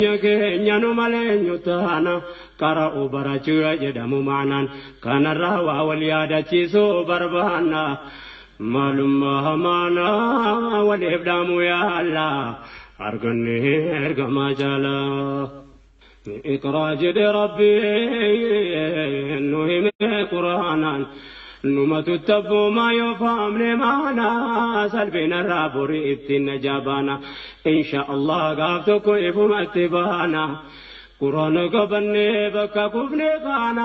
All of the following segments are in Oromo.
Keenya nu malee eenyu taana qara'u barachuu jedhamu maanaan kanarraa waa wal yaadachiisuu barbaanna. Maalummaa hamaanaa waliif dhaamu yaalla arganne ergamaa jaalaa. Iqraa jedhe Rabbiin nu hime Quraanaan. Numatu tabboomaa yoo faamne maanaa salphinarraa borii ittiin najaa baana. Insha Allah gaaf tokko ifumatti baana. Quraana qabannee bakka kufne kaana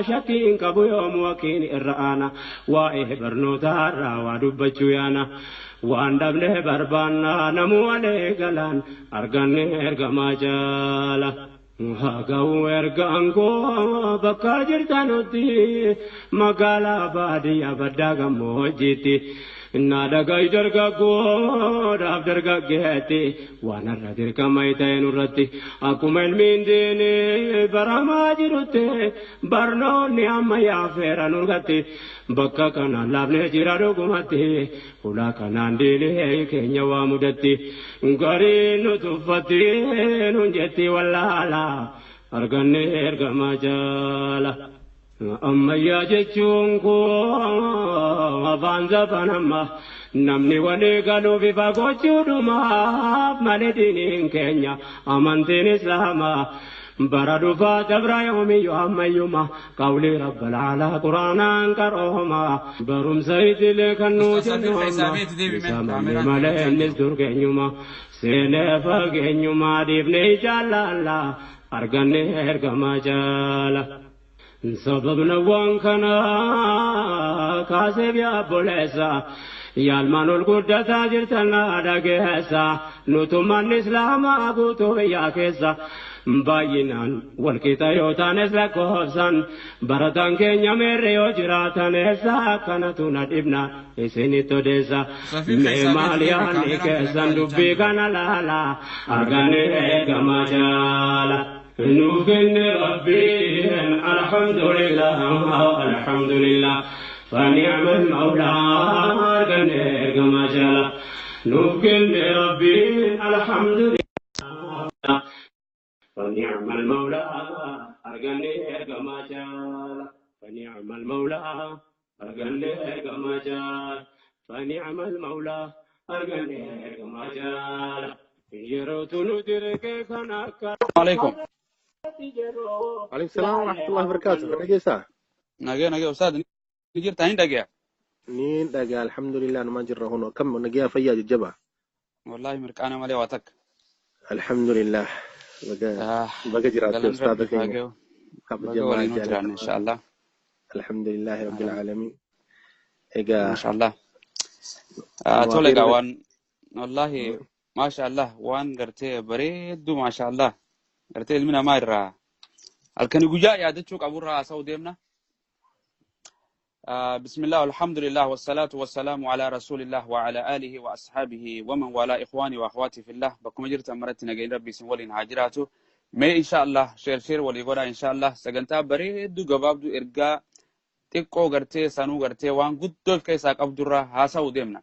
shakkiin qabu yoomu wakiin irra aana. Waa'ee barnootaarraa waa dubbachuu yaana. Waan dhabne barbaanna namuu walee galaan arganne ergamaa jaala. Haa ga'u ergaan koo bakka jirtanutti magaalaa baadiyyaa baddaa gammoojjiitti. Na dhaga'i dargaggoodhaaf dargaggeetti waan har'a dirqama ta'e nurratti akkuma ilmiin diinii baramaa jirutti barnoonni ammayyaa feera nurgatti bakka kanaan laafnee jira dhugumatti hulaa kanaan diinii keenya waa mudatti gariin nu tuffatti nun jetti wallaala arganne ergamaa jaala. Ammayyaa jechuun koo afaan zaban amma namni walii galuu bifa gochuudhumaaf malee diiniin keenya amantiin islaamaa bara dhufaa dabra yoomiyyuu ammayyuma qawlii rabbal aalaa quraanaan qarooma barumsa idilee kan nuu Ustaz jennu Safir keessaa amma beeti deebime isa malee kaameraan malee deebichaa innis jira. dur keenyuma seenee fageenyumaa dhiifnee jaallalla arganne ergamaa jaala. Sababna waan kanaa kaaseef yaabboleessa yaalmaan ol guddataa jirtan na dhageessa nutummaan islaamaa guutuu biyyaa keessa baay'inaan walqixa yoo taanes lakkoofsan barataan keenya meerre yoo jiraatan eessa akkanatu na dhibna isinitti odeessa Safir mee keessaa maal beeti deebi yaadni kaameraan keessan dalagaa jechaa dubbii jira. kana laala arganne eegamaa jaala. Nuuf kenne Rabbiin alhamdulillah alhamdulillah فنعم المولى أرجني كما جالا نوف kenne Rabbiin الحمد لله فنعم المولى أرجني كما جالا فنعم المولى أرجني كما جالا فنعم المولى أرجني كما جالا yerootu nu dirqee kan akka عليكم. yeroo عليكم السلام ورحمة laalee الله وبركاته. ammallu Dhageessaa? Nagee nagee ustaad ni jirta hin dhagaya. Niin dhagaa alhamdulillah numaa jirra hunoo akkam nagayaa fayyaa jajjabaa. Wallahi mirqaana malee waa takka. Alhamdulillah baga Ah, baga jiraatte galanni ustaada rabbiif haa keenya gahu. Baga kabajamaa waliinuu jiraanne jaalatamaa. insha Allah. Alhamdulillahi rabbil aalamiin. Egaa Masha Allah. nu Tole egaa afeeruu waan wallahi masha Allah waan gartee bareedduu masha Allah gartee ilmi namaa irraa halkanii guyyaa yaadachuu qaburraa haasa'uu deemna. بسم الله والحمد لله والصلاة والسلام على رسول الله وعلى آله وأصحابه ومن والاه. إخواني وأخواتي في الله بكم جرت أمرت نجين ربي سنولين هاجراته ما إن شاء الله شير شير ولي قرا إن شاء الله سجنتا بريدو جبابدو إرجاء xiqqoo gartee sanuu gartee waan guddoo of keessaa qabdurraa haasa'uu deemna.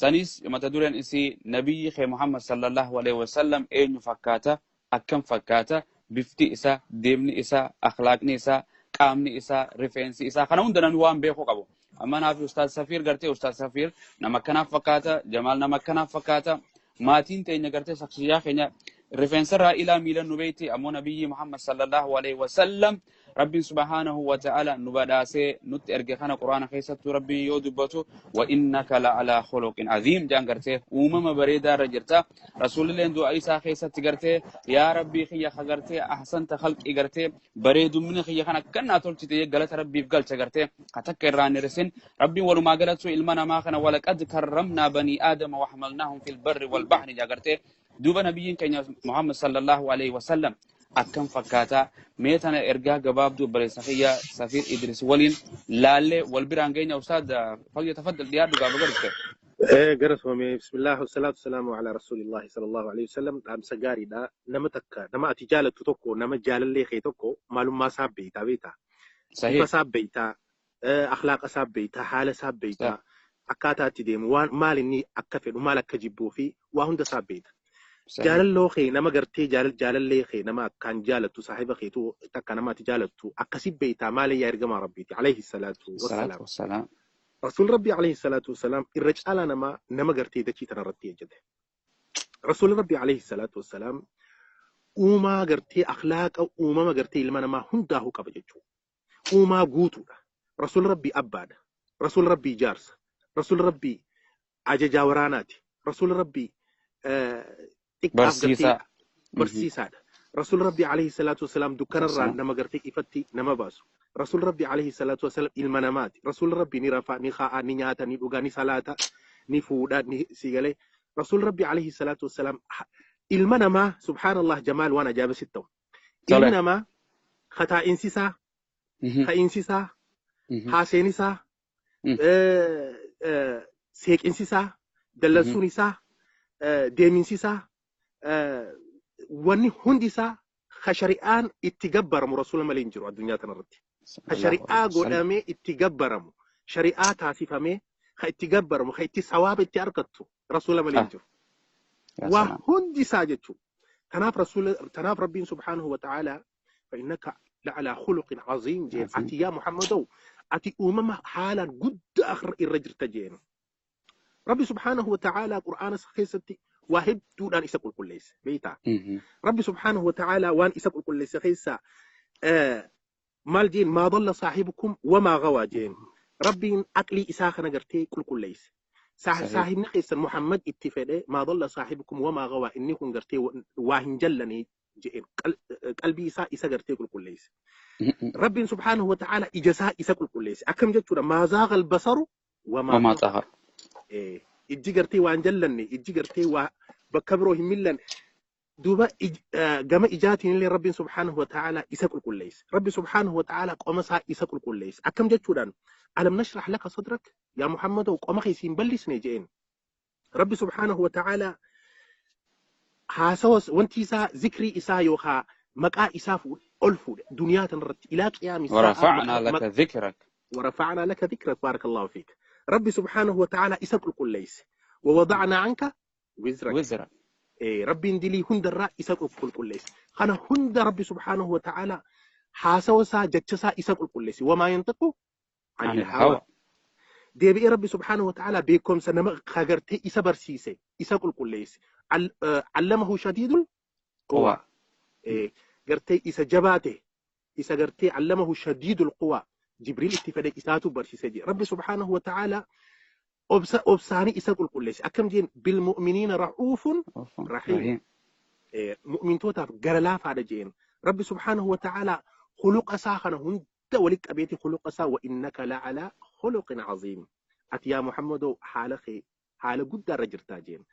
Sanis mata dureen isii nabiyyi kee Muhammad sallallahu alaihi wasallam eenyu fakkaata, akkam fakkaata, bifti isaa, deemni isaa, akhlaaqni isaa, qaamni isaa, rifeensi isaa kana hunda namni waan beekuu qabu. Amma naaf Ustaaz Safiir gartee Ustaaz Safiir nama akkanaaf fakkaata, Jamaal nama akkanaaf fakkaata, maatiin teenya gartee shaksiyyaa keenya rifeensarraa ilaa miila nu beeyti ammoo nabiyyi Muhammad sallallahu alaihi wasallam Rabbiin subhaanahu wa ta'ala nu badhaasee nutti erge kana quraana keessattuu Rabbiin yoo dubbatu wa innaka la alaa khuluqin aziim jaan gartee uumama bareedaa irra jirta. Rasuulilleen du'a isaa keessatti gartee yaa Rabbii kiyya ka gartee ahsanta khalqii gartee bareedumni kiyya kana akkannaa tolchite galata Rabbiif galcha gartee ka takka irraa hin hir'isin. Rabbiin walumaa galatu ilma namaa kana walaqad karramnaa banii aadama wa hamalnaahum fil barri wal bahri jaa gartee duuba nabiyyiin keenya Muhammad sallallahu alaihi wasallam akkam fakkaataa mee tana ergaa gabaabduu obboleessa kiyya Safiir Idris waliin laallee wal biraan geenya ustaad fayya tafaddal dhiyaadhu gaaba gariste. Gara soomee bismillah wasalaatu wasalaamu alaa rasuulillahi sallallahu alaihi wasallam dhaamsa gaariidha. Nama takka nama ati jaalattu tokko nama jaalallee kee tokko maalummaa isaa beektaa beektaa. Bifa Sahih. isaa beektaa, akhlaaqa isaa beektaa, haala isaa beektaa, Sah. akkaataa itti deemu waan maal inni akka fedhu maal akka jibbuu fi waa hunda isaa beekta. Jaalalloo kee nama gartee jaalallee kee nama akkaan jaalattu saahiba keetu takka namaatti jaalattu akkasi beeytaa maali yaa ergamaa rabbiiti alayhi salaatu wassalaam. Rasuul Rabbii alayhi salaatu wassalaam irra caalaa namaa nama gartee dachii tanarratti ejjete. Rasuul Rabbii alayhi salaatu wassalaam uumaa gartee akhlaaqa uumama gartee ilma namaa hundaa'uu qaba jechuudha. Uumaa guutuudha. Rasuul Rabbii abbaadha. Rasuul Rabbii jaarsa. Rasuul Rabbii ajajaa waraanaati. Rasuul Rabbii barsiisaadha. Rasuul Rabbii alayhi salaatu wasalaam dukkanarraa nama gartee ifatti nama baasu. Rasuul Rabbii alayhi salaatu wasalaam ilma namaati. Rasuul Rabbii ni rafaa, ni kaa'aa, ni nyaata, ni dhugaa, ni salaata, ni fuudha, ni sigalee. Rasuul Rabbii alayhi salaatu wasalaam ilma namaa subhaanallah jamaal waan ajaa'iba sitti ta'u. Ilmi namaa kataa'iinsisaa, ka'iinsisaa, haaseenisaa, seeqinsisaa, dallansuun isaa, deeminsisaa, wanni hundi isaa ka shari'aan itti gabbaramu rasuula malee hin jiru addunyaa kanarratti. Ka shari'aa godhamee itti gabbaramu, shari'aa taasifamee ka itti gabbaramu, ka itti sawaaba itti argattu rasuula malee hin jiru. Waa hundi isaa jechuudha. Kanaaf rasuula kanaaf Rabbiin subhaanahu wa ta'aalaa fa'innaka la'alaa khuluqin aziim jeen ati yaa Muhammadow ati uumama haalaan guddaa irra jirta jeen. Rabbi subhaanahu wa ta'aalaa qur'aana keessatti waa hedduudhaan isa qulqulleesse beektaa. Rabbi subhaanahu wa ta'aalaa waan isa qulqulleesse keessaa maal jeen maa dalla saahibukum wamaa gawaa jeen. Rabbiin aqlii isaa kana gartee qulqulleesse. Saahibni keessan Muhammad itti fedhe maa dalla saahibukum wamaa gawaa inni kun gartee waa hin jallane jeen qalbii isaa isa gartee qulqulleesse. Rabbiin subhaanahu wa ta'aalaa ija isaa isa qulqulleesse. Akkam jechuudha maa zaaqa albasaru wamaa xahaa. Ijji gartee waan jallanne ijji gartee waa bakka biroo hin millanne duuba gama ijaatiin illee Rabbiin subhaanahu wa ta'aalaa isa qulqulleesse. Rabbi subhaanahu wa ta'aalaa qoma isaa isa qulqulleesse. Akkam jechuudhaan alam nashrah laka sadrak yaa Muhammadoo qoma kee siin bal'isne jeen. Rabbi subhaanahu wa ta'aalaa haasawa wanti isaa zikrii isaa yookaan maqaa isaa ol fuudhe duniyaa tanarratti ilaa qiyaami isaa. ورفعنا لك ذكرك. ورفعنا لك ذكرك بارك الله فيك. ربي سبحانه وتعالى إسا قلقليس ووضعنا عنك وزرك وزرك إيه ربي اندلي هند الراء إسا قلقليس خنا هند ربي سبحانه وتعالى حاسوسا جتشسا إسا قلقليس وما ينطق عن الهوى دي ربي سبحانه وتعالى بكم سنما خاجرتي إسا برسيسي إسا قلقليس علمه شديد القوى إيه قرتي إسا جباته إسا قرتي علمه شديد القوى جبريل اتفادك إساتو برسيسي ربي سبحانه وتعالى أبساني إسا قلقليس أكم جين بالمؤمنين رؤوف رحيم إيه مؤمن توتا قرلاف على جين ربي سبحانه وتعالى خلق أساخنا هند ولك أبيتي خلق أسا وإنك لعلى خلق عظيم أتي يا محمد حالخي حال قد رجرتا جين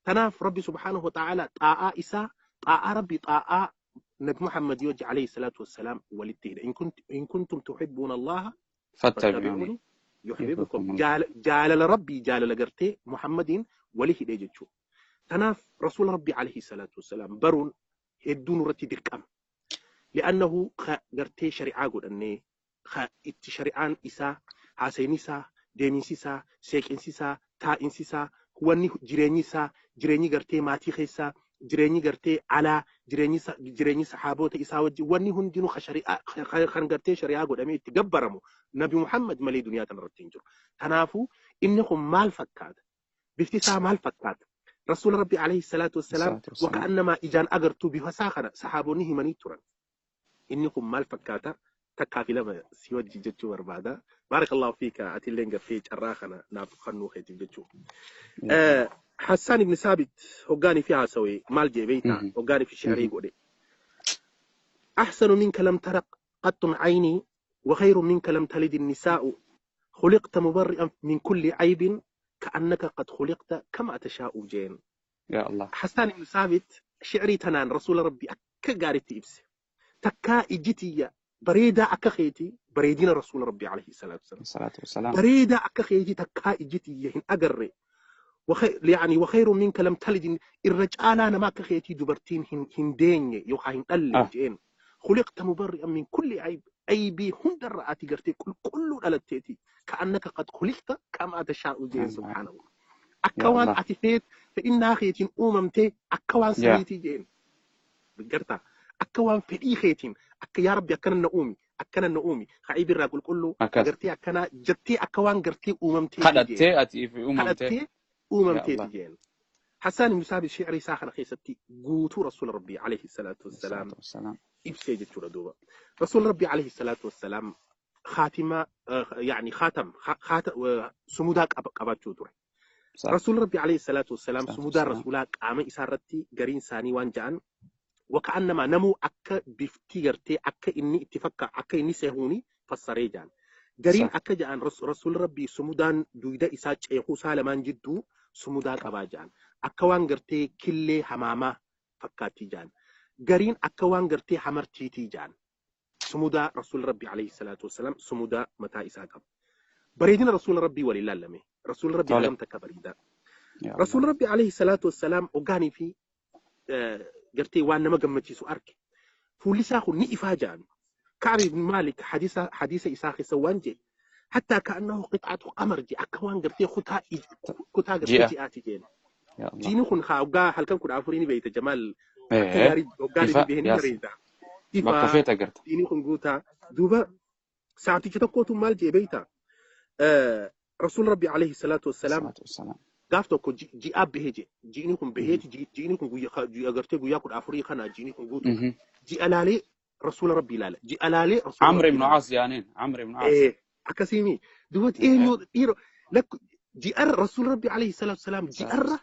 تناف ربي سبحانه وتعالى طاعة إسا طاعة ربي طاعة نبي محمد يوجه عليه الصلاة والسلام ولدته إن كنتم تحبون الله فاتبعوني يحببكم جال ربي جال لقرتي محمد وله ديجتشو تناف رسول ربي عليه الصلاة والسلام برون يدون رتي دركم لأنه قرتي شريعة قد أني شريعان إسا حسين إسا ديمين إسا سيك إسا تا إسا هو جريني إسا جريني قرتي ماتي خيسا jireenyi gartee alaa jireenyi saxaaboota isaa wajjin wanni hundinuu kan gartee shari'aa godhamee itti gabbaramu Nabi Muhammad malee duniyaa kanarratti hin jiru. Kanaafuu inni kun maal fakkaata? Bifti isaa maal fakkaata? Rasuula Rabbi alayhi salaatu wassalaam waka'annamaa ijaan agartuu bifa isaa kana saxaaboonni himanii turan. Inni kun maal fakkaata? Takkaa fi lama si wajji jechuu barbaada. Baarakallahu fiika atilleen gartee carraa kana naaf kennuu keetiif jechuu. حسان بن ثابت هقاني فيها سوي مال جيبيتا هقاني في شعري قولي أحسن منك لم ترق قط عيني وخير منك لم تلد النساء خلقت مبرئا من كل عيب كأنك قد خلقت كما تشاء جين يا الله حسان بن ثابت شعري تنان رسول ربي أكا قارتي إبسي تكا إجتي بريدة أكا خيتي بريدين رسول ربي عليه الصلاة والسلام بريدة أكا خيتي تكا إجتي هن أقري يعني وخير منك لم تلد الرجال أنا ما كخيتي دبرتين هندين يوخا هن خلقت مبرئا من كل عيب عيبي هند الرأتي قرتي كل ألتيتي كأنك قد خلقت كما تشاء جين سبحان الله. Akka waan ati fedhinnaa keetiin uumamtee akka waan saniitii jeen. Gartaa akka waan fedhii keetiin akka yaa Rabbi akkana na uumi akkana na uumi ka'ii birraa qulqulluu gartee akkana jettee akka waan gartee uumamtee kadhattee ati uumamtee kadhattee uumamteeti jeen. Hassaan ibn Saabit shi'rii isaa kana keessatti guutuu Rasuula Rabbii alayhi salaatu wassalaam ibsee jechuudha duuba. Rasuula Rabbii alayhi salaatu wassalaam khaatima yaani khaatam sumudaa qabaachuu ture. Rasuula Rabbii alayhi salaatu wassalaam sumudaa rasuulaa qaama isaa irratti gariin isaanii waan ja'an waka'annamaa namuu akka bifti gartee akka inni itti fakka akka inni sehuuni fassaree ja'an. Gariin akka ja'an Rasuula Rabbii sumudaan duyda isaa ceekuu isaa lamaan jidduu sumudaa qabaa ja'an. Akka waan gartee killee hamaamaa fakkaattii ja'an. Gariin akka waan gartee hamartiitii ja'an. Sumudaa Rasuula Rabbii alayhi salaatu wassalaam sumudaa mataa isaa qaba. Bareedina Rasuula Rabbii waliin laalame. Rasuula Rabbii hagam takka bareedaa. Rasuula Rabbii alayhi salaatu wassalaam hoggaanii fi gartee waan nama gammachiisu arge. Fuulli isaa kun ni ifaa ja'an. Ka'ab ibn Maalik hadiisa isaa keessa waan jedhe. Hattaa ka'annahu qixaatu qamar jedhe akka waan gartee kutaa gartee ji'aati jeen. Jiini kun hoggaa halkan 14 ni beeyta Jamaal. Akka gaarii hoggaan inni bahee ni bareeda. Ifaa jiini kun guutaa. Duuba saaticha tokkootu maal jee beeyta? Rasuul Rabbi alayhi salaatu wassalaam gaaf tokko ji'aa bahee jee. Jiini kun baheeti jiini kun guyyaa gartee guyyaa 14 kana jiini kun guutuu. Ji'a laalee Rasuula Rabbi ilaala. Ji'a laalee Rasuula Amr ibn Aas yaaniin Amr ibn Aas. Akkasiimi. Duuba eenyu dhiiroo ji'arra Rasuula Rabbi alayhi salaatu wassalaam ji'arra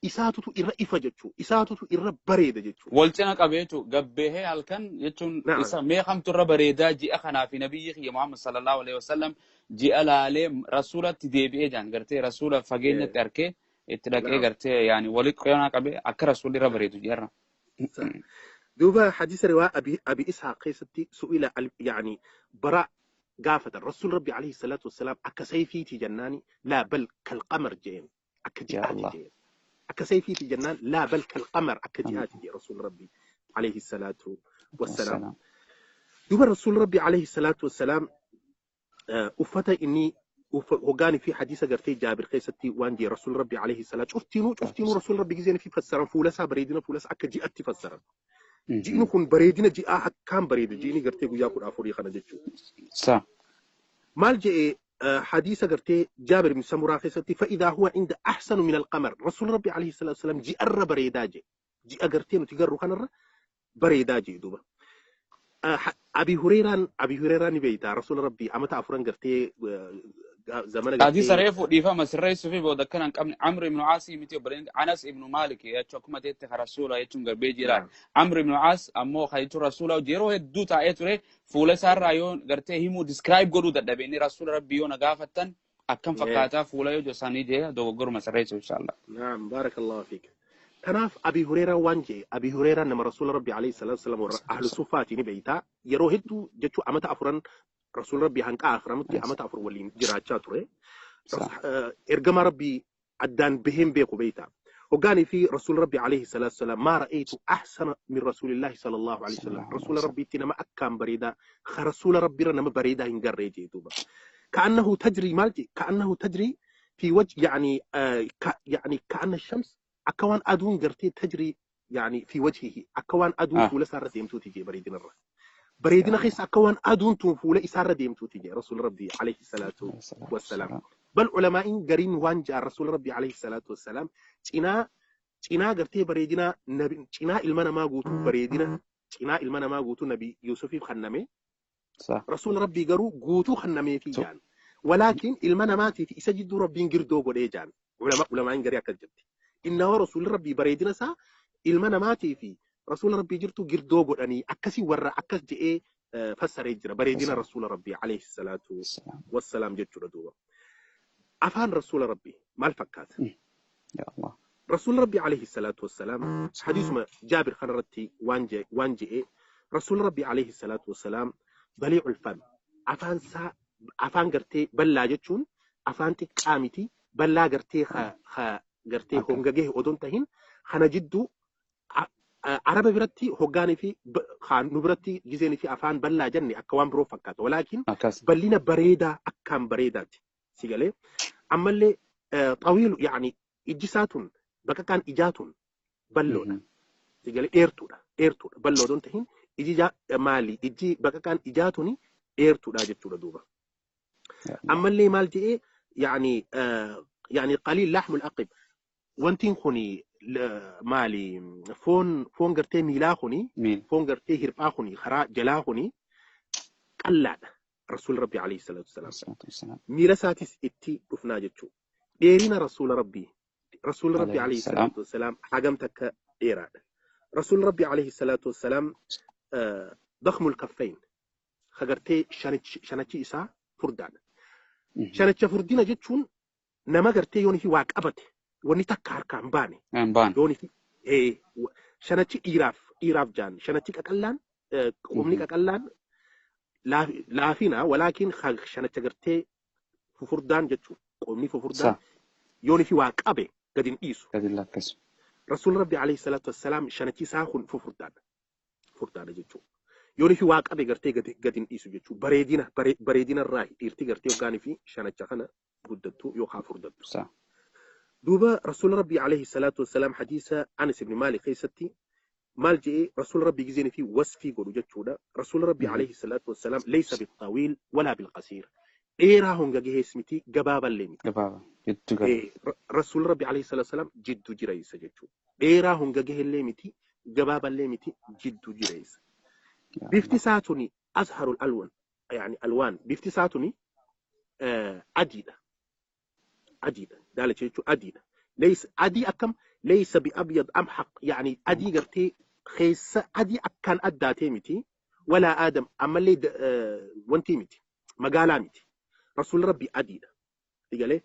isaatutu irra ifa jechuu isaatutu irra bareeda jechuu. Wal cina qabeetu gabbehee halkan jechuun isa meeqamtu irra bareedaa ji'a kanaa fi nabiyyi kiyya Muhammad sallallahu alaihi wasallam ji'a laalee rasuulatti deebi'ee jaan gartee rasuula fageenyatti arkee itti dhaqee gartee yaani wali qoyonaa qabee akka rasuulli irra bareedu ji'arra. Duuba hadiisa riwaa Abi Ishaaq keessatti su'ila yaani bara gaafatan Rasuul Rabbi alayhi salaatu wassalaam akka sayfiiti jennaani laa bal kalqamar jeen akka ji'aati jeen. Akka sayfiiti jennaan laa bal kalqamar akka ji'aati jee Rasuul Rabbi alayhi salaatu wassalaam. Duuba Rasuul Rabbi alayhi salaatu wassalaam uffata inni hoggaanii fi hadiisa gartee Jaabir keessatti waan jee Rasuul Rabbi alayhi salaatu cuftiinuu Rasuul Rabbi gizeen fi fassaran fuula isaa bareedina fuula isaa akka ji'atti fassaran. Ji'ni kun bareedina ji'aa akkaan bareeda ji'ni gartee guyyaa 14 kana jechuudha. Maal je'ee حديث قرتي جابر بن سمرة خيستي فإذا هو عند أحسن من القمر رسول ربي عليه الصلاة والسلام جي أر بريداجي جي أقرتين وتقروا خنر بريداجي دوبا أبي هريرة نبيتا رسول ربي أمتى أفران قرتي زمان قرتي حديث ريفو ديفا مسريس في بودا كان عمرو بن عاص متي برين أنس بن مالك يا تشوكما تيت رسول يا تشون غربي جرا عمرو بن عاص أمو خيتو رسول جيرو هدو تا ايتوري فول سار رايون غرتي هيمو ديسكرايب غدو ددبيني رسول ربي يونا غافتن أكم فكاتا فولا يو ساني جي دو غور مسريس إن شاء الله. نعم بارك الله فيك. تناف أبي هريرة وانجي أبي هريرة نما رسول ربي عليه الصلاة والسلام أهل الصفات نبيتا يرو هدو جتو أمتا أفران رسول ربي هنك آخر متي أمتا أفر ولين جراجات تري إرجما ربي أدان بهم بيكو بيتا وقاني في رسول ربي عليه الصلاة والسلام ما رأيت أحسن من رسول الله صلى الله عليه وسلم رسول ربي تنما أكام بريدا رسول ربي رنما بريدا هنقري جيدوبا كأنه تجري مالتي كأنه تجري في وجه يعني يعني كأن الشمس أكوان أدون قرتي تجري يعني في وجهه أكوان أدون فولة سارة ديمتو تيجي بريدنا الرا بريدنا خيس أكوان أدون فولة سارة ديمتو تيجي رسول ربي عليه الصلاة والسلام. بل علماء قرين وانجا رسول ربي عليه الصلاة والسلام تينا قرتي بريدنا نبي تينا المنا ما قوتو بريدنا تينا المنا ما قوتو نبي يوسف خنمي رسول ربي قرو قوتو خنمي في جان ولكن المنا ما تي يسجدوا ربي قردو قولي جان علماء قريا كجبتي إنه رسول ربي بريدنا سا المنا ما تي في رسول ربي جرتو قردو قولاني أكسي ورا أكس جئ فسر يجرى بريدنا رسول ربي عليه الصلاة والسلام جت ردوه أفان رسول ربي ما الفكات يا الله رسول ربي عليه الصلاة والسلام حديث ما جابر خنرتي وانجي رسول ربي عليه الصلاة والسلام بليع الفم أفان سا أفان قرتي بلا جتشون أفان تكامتي بلا قرتي خ قرتي هونجه أدون تهين خنا جدو عرب برتي هوجاني في خان نبرتي جزيني في أفان بلا جني أكوان برو فكات ولكن بلينا بريدة أكام بريدات سيجالي أما اللي طويل يعني Ijji isaa tun baqaqaan ijaa tun bal'oodha. Sigalee dheertuudha. Dheertuudha. Bal'oo don tahin iji maali ijji baqaqaan ijaa tuni dheertuudha jechuudha duuba. Ammallee maal jedhee yaani yaani qaliil lahmul aqib wantiin kuni maali foon gartee miilaa kuni foon gartee hirphaa kuni karaa jalaa kuni qallaadha. Rasuul Rabbi alayhi salaatu wassalaam. Miila isaatis itti dhufnaa jechuudha. Dheerina Rasuula Rabbii. Rasuul Rabbi alayhi salaatu wassalaam hagam takka dheeraadha. Rasuul Rabbi alayhi salaatu wassalaam dakhmul kaffayn hagartee shanachi isaa furdaadha. Shanacha furdina jechuun nama gartee yoon fi waa qabate wanni takka harkaan baane. Yoon fi shanachi dhiiraaf jaan shanachi qaqallaan qubni qaqallaan laafina walaakin shanacha gartee fufurdaan jechuun qubni fufurdaan yoon fi waa qabe gadi hin dhiisu. Rasuul Rabbi alayhi salaatu wassalaam shanachi isaa kun fufurdaadha. Furdaadha jechuudha. Yoon fi waa qabe gartee gadi hin dhiisu jechuudha. Bareedina bareedina irraa dhiirti gartee hoggaanii fi shanacha kana guddattu yookaan furdattu. Duuba Rasuul Rabbi alayhi salaatu wassalaam hadiisa Anas ibn Maalik keessatti maal jedhee Rasuul Rabbi gizeen fi wasfii godhu jechuudha. Rasuul Rabbi alayhi salaatu wassalaam laysa bittawiil walaa bilqasiir. Dheeraa honga gahees miti gabaaballee miti. Gabaaba. Jiddu gala. Rasuul Rabbi alayhi salaatu wassalaam jiddu jireessa jechuudha. Dheeraa honga gaheellee miti gabaaballee miti jiddu jireessa. Bifti isaa tuni azharul alwan yaani alwaan bifti isaa tuni adiidha. Adiidha. Daalacha jechuun adiidha. Laysa adii akkam laysa biabyad amhaq yaani adii gartee keessa adii akkaan addaatee miti walaa aadam ammallee wantii miti magaalaa miti. Rasuul Rabbi adiidha. Egalee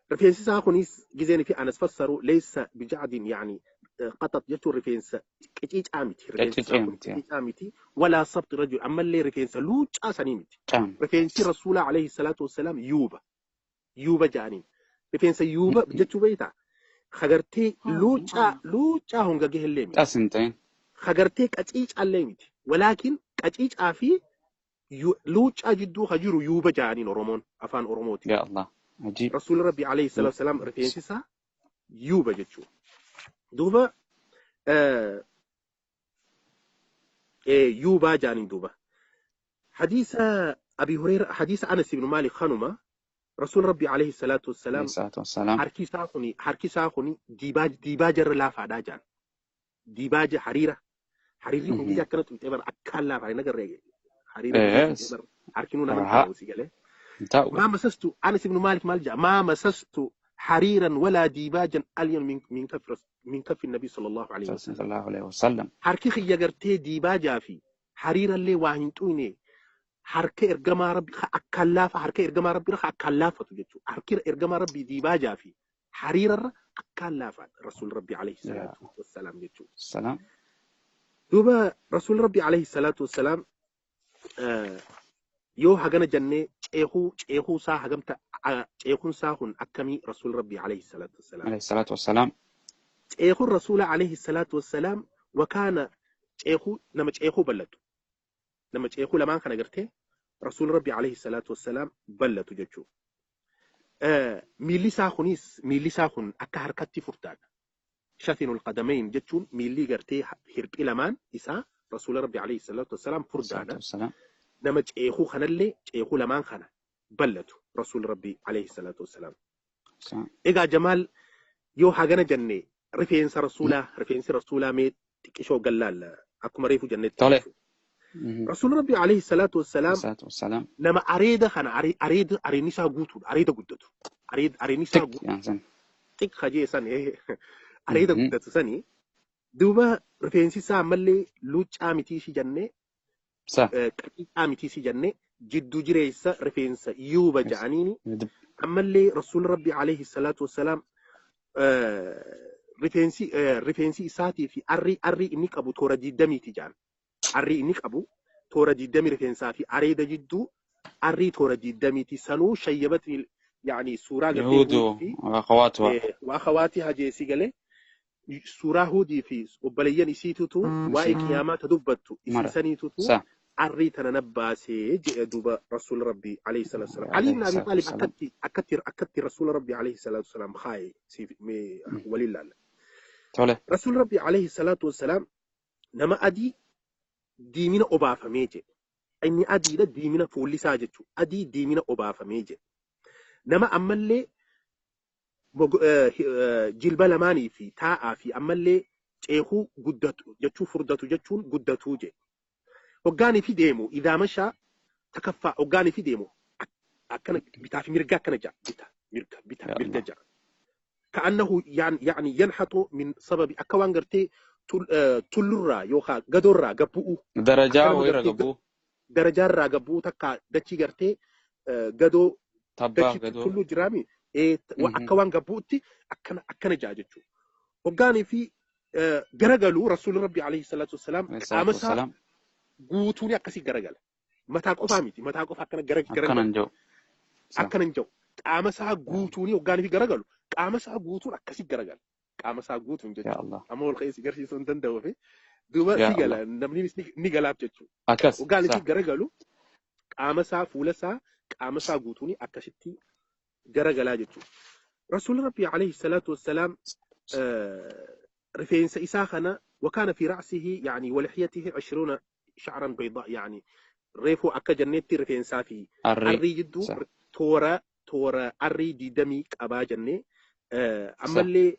rifeensi isaa kunis gizeen fi anas fassaru laysa bijacdin yaani qaxax jechuun rifeensa qiciicaa miti. Rifeensa miti walaa sabti rajul ammallee rifeensa luuccaa sanii miti. Rifeensi Rasuula alayhi salaatu wassalaam yuuba. Yuuba jedhaniin. Rifeensa yuuba jechuu beektaa? Hagartee luuccaa honga gahellee miti. As hin ta'in. Hagartee qaciicaallee miti. Walaakin qaciicaa fi luuccaa jidduu ha jiru yuuba jedhaniin Oromoon afaan Oromooti. Yaa Allah. Ajiib. Rasuulli Rabbi alayhi salaatu wassalaam rifeensi isaa yuuba jechuudha. Duuba yuubaa jedhaniin duuba. Hadiisa Abi Hurayra hadiisa Anas ibn Maalik kanuma Rasuul Rabbi alayhi salaatu wassalaam harki isaa kuni diibaa jarra laafaadhaa jedhan. Diibaaja hariira. Hariirri kun gizee akkana tuqxee bara akkaan laafaa hin agarree. Hariira harki nuu nama ta'u si galee. ما مسست أنس بن مالك مالجأ ما مسست حريرا ولا ديباجا ألين من كف النبي صلى الله عليه وسلم. صلى الله عليه وسلم. حركي خيجرتي ديباجا في حريرا اللي واهنتوني حركة إرجما ربي أكلافة حركة إرجما ربي رخ أكلافة تجتو حركة إرجما ربي ديباجا في حريرا أكلافة رسول ربي عليه الصلاة والسلام جتو. السلام. دوبا رسول ربي عليه الصلاة والسلام yoo hagana jennee ceekuu isaa hagamta ceekuun isaa kun akkamii rasuul rabbii alayhi salaatu wassalaam. Alayhi salaatu wassalaam. Ceekuun rasuula alayhi salaatu wassalaam wakaana ceekuu nama ceekuu ballatu. Nama ceekuu lamaan kana gartee rasuul rabbii alayhi salaatu wassalaam ballatu jechuudha. Miilli isaa kunis miilli isaa kun akka harkatti furdaadha. Shafinul qadamayn jechuun miilli gartee hirphii lamaan isaa rasuula rabbii alayhi salaatu wassalaam furdaadha. Nama ceekuu kanallee ceekuu lamaan kana ballatu rasuul rabbii alayhi salaatu wassalaam. Egaa Jamaal yoo hagana jenne rifeensa rasuulaa rifeensi rasuulaa mee xiqqishoo gallaalla akkuma reefu jennetti. Tole. Rasuul rabbii alayhi salaatu wassalaam nama areeda kana areeda areedni isaa guutuudha areeda guddatu areedni isaa guutu xiqqa jee san areeda guddatu sanii duuba rifeensi isaa ammallee luuccaa mitii shi jennee qaqiicaa mitii si jenne jiddu jireessa rifeensa yuuba jedhaniini ammallee rasuul rabbi alayhi salaatu wassalaam rifeensi isaatii fi arrii inni qabu toora 20ti jedhan. Arrii inni qabu toora 20 rifeensaa fi areeda jidduu arrii toora 20ti sanuu shayyabatni yaani suuraa gartee fi akhawaati hajeessi galee suuraa Huudii fi obboleeyyan isiitutu waa'ee qiyaamaa ta dubbattu isiisaniitutu Arrii tana na baasee jedhe duuba Rasuul Rabbii alayhi salaatu wasalaam. Ali ibn Alayhi Abi Xaalib salaatu wasalaam. Akkatti Rasuul Rabbii alayhi salaatu wasalaam kaaye siif mee waliin laalla. Tole. Rasuul Rabbii alayhi salaatu wasalaam nama adii diimina obaafamee jedhe. Inni adiidha diimina fuulli isaa jechuudha. Adii diimina obaafamee jedhe. Nama ammallee jilba lamaanii fi taa'aa fi ammallee ceekuu guddatu jechuu furdatu jechuun guddatuu jedhe. Hoggaanii fi deemu idaa mashaa takaffaa hoggaanii fi deemu akkana bitaa fi mirga akkana ja'a. Bita mirga bita Ya mirga Allah. ja'a. Ka'annahu yaani yanhatu min sababi akka waan gartee tullurraa yookaan gadoorraa gabbu'uu akka Darajaa nama wayirra gartee gabbuu. darajaarraa gabbuu takka dachii gartee gadoo Tabbaa dachii gadoo. tulluu jiraami akka waan gabbuutti akkana akkana ja'a jechuudha. Hoggaanii fi garagaluu Rasuulli Rabbi alayhi salaatu wassalaam Alayhi qaama salaatu isaa wasalaam. guutuun akkasii garagala. Mataa qofaa miti mataa qofa akkana Akkana garagalu hin jiru. Sa. akkana hin jiru. Qaama isaa guutuun hoggaanii fi garagalu qaama isaa guutuun akkasii garagala. Qaama isaa guutuun Ya jechuudha. Allah. Amma ol ka'ee si garsiisuu hin danda'u fi duuba Ya si gala Allah. namni ni galaaf jechuudha. Akkas. Hoggaanii Sa. fi garagalu qaama isaa fuula isaa qaama isaa guutuun akkasitti garagalaa jechuudha. Rasuulli Rabbi alayhi salaatu wassalaam rifeensa isaa kana وكان في رأسه يعني ولحيته 20 شعرا بيضاء يعني reefuu akka jennetti rifeensaa fi Arrii. arrii jidduu Sa. toora toora arrii 20 qabaa jennee Sa. ammallee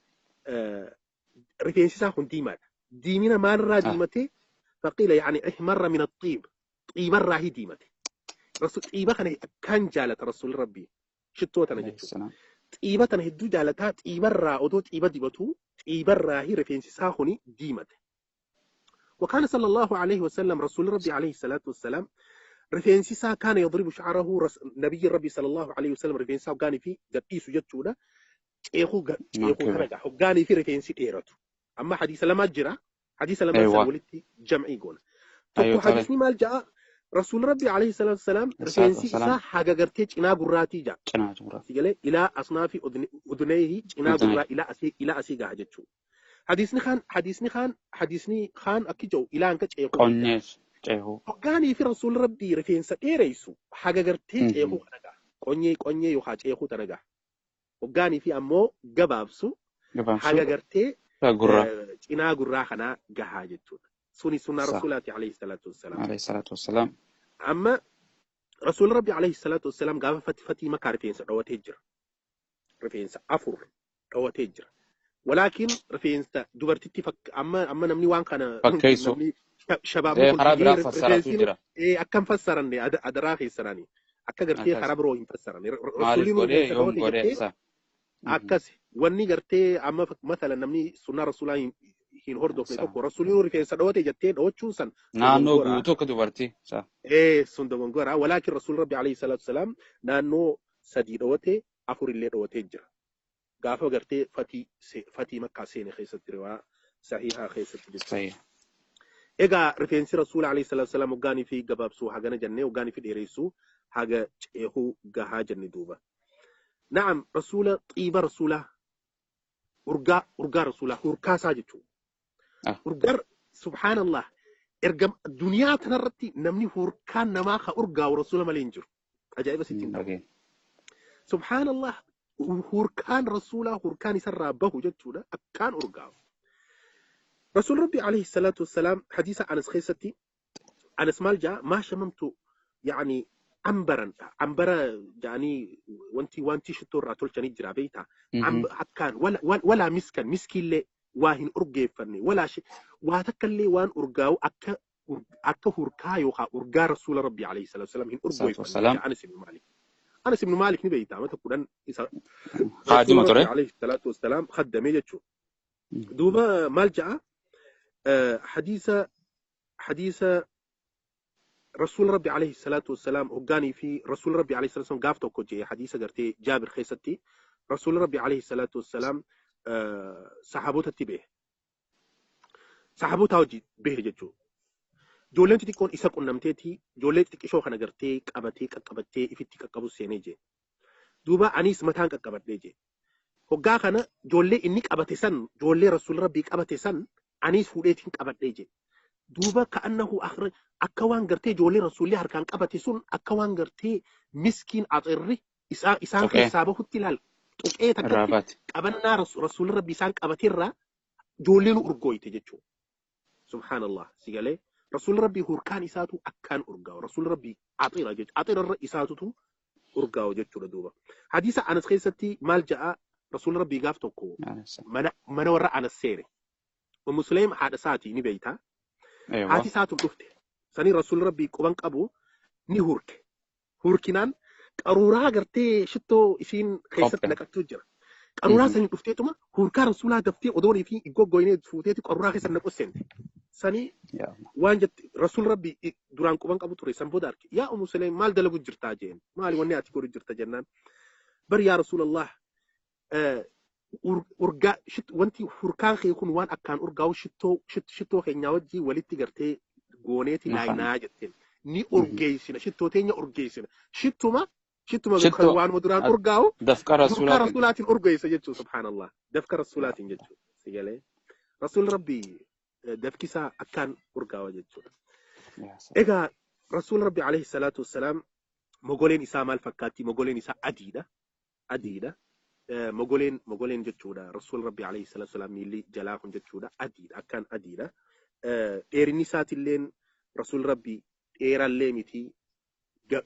rifeensi isaa kun diimaadha. Diimina maalirraa Ah. diimate? Faqiila yani ihmarra min axiib xiibarraa hi diimate. Xiiba kana akkaan jaalata Rasuulli Rabbii shittoo tana Alayhi jechuudha. salaam. Xiiba tana hedduu jaalataa xiibarraa odoo xiiba dibatuu xiibarraa hi rifeensi isaa kuni diimate. وكان صلى الله عليه وسلم رسول ربي عليه الصلاة والسلام رفينسيسا كان يضرب شعره نبي ربي صلى الله عليه وسلم رفينسا وقاني في قديس جتشودا ceekuu ceekuu kana gaha hoggaanii fi rifeensi dheeratu. Amma hadiisa lamaa jira. Hadiisa lamaan san Eewwa. walitti jam'ii goona. Tokko Ayyoo tole. hadiisni maal ja'a? Rasuul Rabbi alayhi salaatu wasalaam Salaatu rifeensi wasalaam. isaa haga gartee cinaa gurraatii ja'a. Cinaa gurraa. Si galee ilaa asnaa fi uduneehi cinaa Udunee. gurraa ilaa asii gaha jechuudha. Hadiisni kaan akki jedhu ilaa hanka ceekuu ja'a. Qonyees ceehuu. Hoggaanii fi Rasuul Rabbii rifeensa dheereysu haga gartee ceekuu kana gaha. Qonyee yookaan ceekuu tana gaha. Hoggaanii fi ammoo gabaabsu haga Gabaabsuu. gartee Gurraa. cinaa gurraa kanaa gahaa jechuudha. Suni sunnaa Sa. Rasuulaati alayhi salaatu wassalaam. Alayhi salaatu wasalaam. Amma Rasuul Rabbi alayhi salaatu wassalaam gaafa fatii makaa rifeensa dhawatee jira. Rifeensa 4 dhawatee jira. Walaakin rifeensa dubartitti amma namni waan kana Fakkeessu. namni shabaabni kun Karaa fiigee biraa fassaratu rifeensi jira. akkam fassaranne adaraa keessanani. Akka gartee Akkas. karaa biroo hin fassaranne. Maaliif Rasuulli godhee rifeensa yoom dhawate godhee jettee sa. akkas wanni gartee amma mathalan namni sunnaa rasuulaa hin hordofne Sa. tokko rasuulli rifeensa dhawate jettee dhawachuun san Naannoo dogongora. guutuu akka dubartii. Sa. Sun dogongora. Walaakin rasuul rabbi alayhi salaatu wasalaam naannoo 3 dhawate 4 illee dhawatee jira. Gaafa gartee fatii makkaa seene keessatti riwaa sahihaa keessatti jechuudha. Sahiha. Egaa rifeensi rasuula alayhi salaatu wasalaam hoggaanii fi gabaabsuu hagana jennee hoggaanii fi dheereessuu haga ceehuu gahaa jenne duuba. Na'am rasuula xiiba rasuulaa urgaa rasuulaa hurkaasaa jechuudha. Ah. Urgaan subhaanallah erga duniyaa tanarratti namni hurkaan namaa ka urgaa'u rasuula malee hin jiru. Ajaa'iba sitti hin ta'u. Dhageen. Subhaanallah hurkaan rasuulaa hurkaan isarraa bahu jechuudha akkaan urgaa'u. Rasuul Rabbi alayhi salaatu wassalaam hadiisa Anas keessatti Anas maal ja'a maa shamamtu yaani ambaran ambara jaanii wanti shittoo irraa tolchanii jira beektaa akkaan walaa miskan miskiillee waa hin urgeeffanne walaa waa takkallee waan urgaa'u akka hurkaa yookaan urgaa rasuula Rabbi alayhi salaatu wassalaam hin Salaatu urgeeffanne wasalaam. ja'a Anas ibn Maalik. Anas ibn Maalik ni beektaa mata 10 isa Haadima rasuula ture. Rabbi alayhi salaatu wassalaam khaddamee jechuudha. Duuba maal ja'a hadiisa رسول ربي عليه الصلاة والسلام هجاني في رسول ربي عليه الصلاة والسلام قاف توكو جي حديثة قرتي جابر خيستي رسول ربي عليه الصلاة والسلام صحابوتا تبه صحابوتا وجي به جتشو جولين تكون إسا قنمتي جولين تكشو خنا قرتي قبتي قبتي إفتي قبو سيني جي دوبا أنيس متان قبتي جي هجا خنا جولي إني قبتي سن جولي رسول ربي قبتي سن أنيس فوديتين قبتي جي Duuba ka'annahu akhra akka waan gartee ijoollee rasuulli harkaan qabate sun akka waan gartee miskiin axirri isaan keessaa bahutti ilaal. Tuqee takkatti qabannaa rasuulli rabbi isaan qabateerraa ijoolleen urgooyte jechuudha. Subhaanallah si galee rasuulli rabbi hurkaan isaatu akkaan urgaa'u rasuulli rabbi axira jechuudha axirarra isaatutu urgaa'u jechuudha duuba. Hadiisa Anas keessatti maal ja'a rasuulli rabbi gaaf tokko mana warra Anas seene. Ummu Suleym haadha isaatii ni beeyta. Haati isaatu dhufte. Sanii rasuulli rabbi quban qabu ni hurke. Hurkinaan qaruuraa gartee shittoo isiin keessatti naqattuu jira. Qaruuraa sanii dhufteetuma hurkaa rasuulaa daftee odoonii fi goggooyinee fuuteeti qaruuraa keessa naqu seente. Sanii waan jette rasuul rabbi duraan quban qabu ture san booda arge. Yaa Ummu Suleym maal dalagu jirtaa jeen? Maali wanni ati godhu jirta jennaan. Bar yaa Rasuulallah urgaa wanti hurkaan kee kun waan akkaan urgaa'u shittoo keenyaa wajjii walitti gartee gooneeti laaynaa jetteen. Ni urgeessina shittoo teenya urgeessina. Shittuma waanuma duraan urgaa'u dafqa rasuulaatiin urgeessa jechuudha subhaanallah. Dafqa rasuulaatiin jechuudha. Sigalee rasuul rabbi dafkisaa akkaan urgaawa jechuudha. Egaa rasuul rabbi alayhi salaatu wassalaam mogoleen isaa maal fakkaatti? Mogoleen isaa adiidha. Adiidha. Mogoleen jechuudha. Rasuul rabbi alayhi salaatu wassalaam miilli jalaa kun jechuudha. Adiidha. Akkaan adiidha. Dheerinni isaatilleen rasuul rabbi dheerallee miti.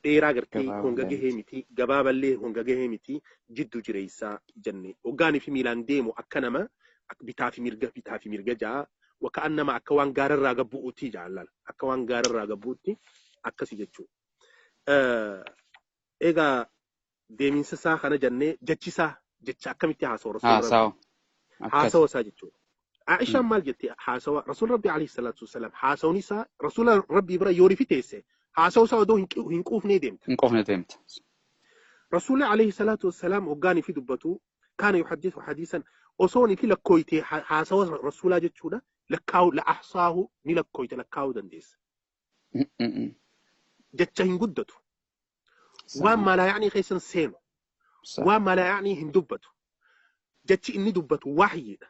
Dheeraa gartee honga gahee miti. Gabaaballee honga gahee miti. Jiddu jireessaa jenne. Hoggaanii fi miilaan deemu akka nama bitaa fi mirga ja'a. Waka'annama akka waan gaararraa gabbu'uutti jaalala. Akka waan gaararraa gabbu'uutti akkasi jechuudha. Egaa deeminsa isaa kana jennee jechisaa jecha akkamitti haasawa rasuul rabbi? Haasawa isaa jechuudha. Aishaan maal jette haasawa rasuul rabbi alayhi salaatu wassalaam haasawni isaa rasuula rabbii bira yoo rifi teesse haasawa isaa odoo hin quufnee deemta. Hin quufnee deemta. Rasuulli alayhi salaatu wassalaam hoggaanii fi dubbatu kaana yuhaddithu hadiisan osoon fi lakkooyte haasawa rasuulaa jechuudha. Lakkaa'u la'ahsaahu ni lakkooyte lakkaa'uu dandeessa. Jecha hin guddatu. Waan maalaa yaa'anii keessan seenu. Waan maalaa yaa'anii hin dubbatu. Jechi inni dubbatu wahyiidha.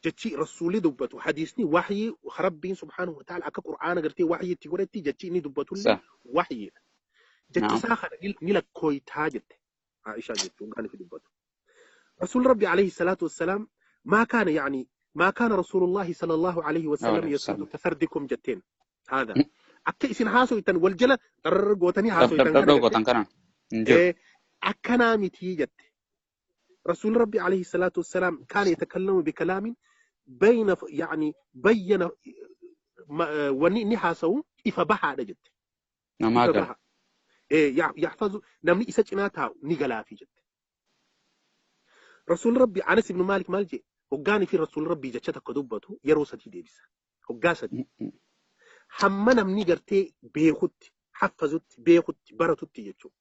Jechi rasuulli dubbatu hadiisni wahyii rabbiin subhaanahu wa ta'ala akka qur'aana gartee wahyii itti godhetti jechi inni dubbatullee wahyiidha. Jechi isaa kana ni lakkooytaa jette. Aishaa jechuun kan ifi dubbatu. Rasuulli rabbi alayhi salaatu wassalaam maa kaana yaa'anii ما كان رسول الله صلى الله عليه وسلم يسرد كسردكم جتين هذا أكا إسن هاسو يتن والجلة ترقوتني هاسو يتن أكنا متي جت رسول ربي عليه الصلاة والسلام كان يتكلم بكلام بين يعني بين وني هاسو إفبها جت نعم يحفظ نمني إسجناتها نقلا في جت رسول ربي أنس بن مالك مالجي Hoggaanii fi rasuulli rabbii jecha takka dubbatu yeroo sadii deebisa. Hoggaa sadii. Hamma namni gartee beekutti, haffazutti, beekutti, baratutti jechuudha.